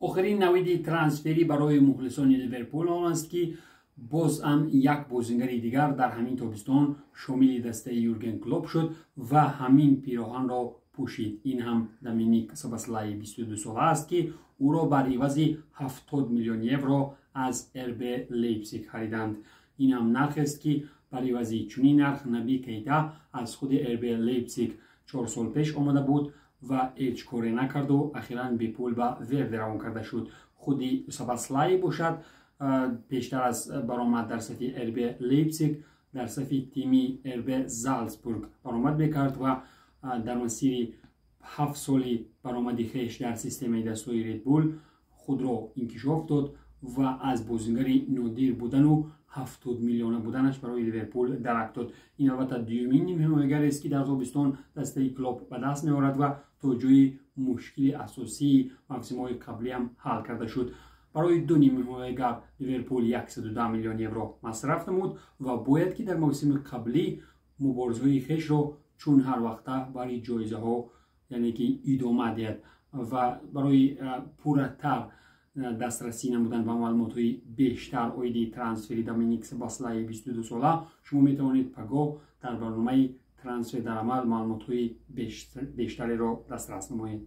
Охирин навиди трансферӣ барои мухлисони Ливерпул он аст, ки боз ҳам як бозингари дигар дар ҳамин тобистон шомили дастаи Юрген Клоп шуд ва ҳамин пироҳанро пӯшид. Ин ҳам Доминик Собаслаи 22 сола аст, ки ӯро бар ивази 70 миллион евро аз РБ Лейпсиг хариданд. Ин ҳам нархест, ки бар ивази чунин нарх Наби Кейта аз худи РБ Лейпсиг 4 сол пеш омада буд ва ҳеҷ коре накарду ахиран бепул ба Верде равон карда шуд. Худи Собаслай бошад, пештар аз баромад дар сафи РБ Лейпсиг дар сафи тими РБ Залцбург баромад мекард ва дар масири 7 соли баромади хеш дар системаи дастҳои Редбул худро инкишоф дод ва аз бозингари нодир будану 70 миллиона буданаш барои Ливерпул дарак дод. Ин албатта дуюмин нимҳимоягарест, ки дар тобистон дастаи Клоп ба даст меорад ва то ҷои мушкили асосии мавсимҳои қаблиам ҳал карда шуд. Барои ду нимҳимоягар Ливерпул 110 миллион евро масраф намуд ва бояд ки дар мавсими қаблӣ муборизаҳои хешро чун ҳар вақта барои ҷоизаҳо, яъне ки, идома диҳад. Ва барои пурратар дастрасӣ намудан ба маълумотҳои бештар оиди трансфери Доминик Собаслаи 22 сола шумо метавонед пагоҳ дар барномаи «Трансфер дар амал» маълумотҳои бештареро дастрас намоед.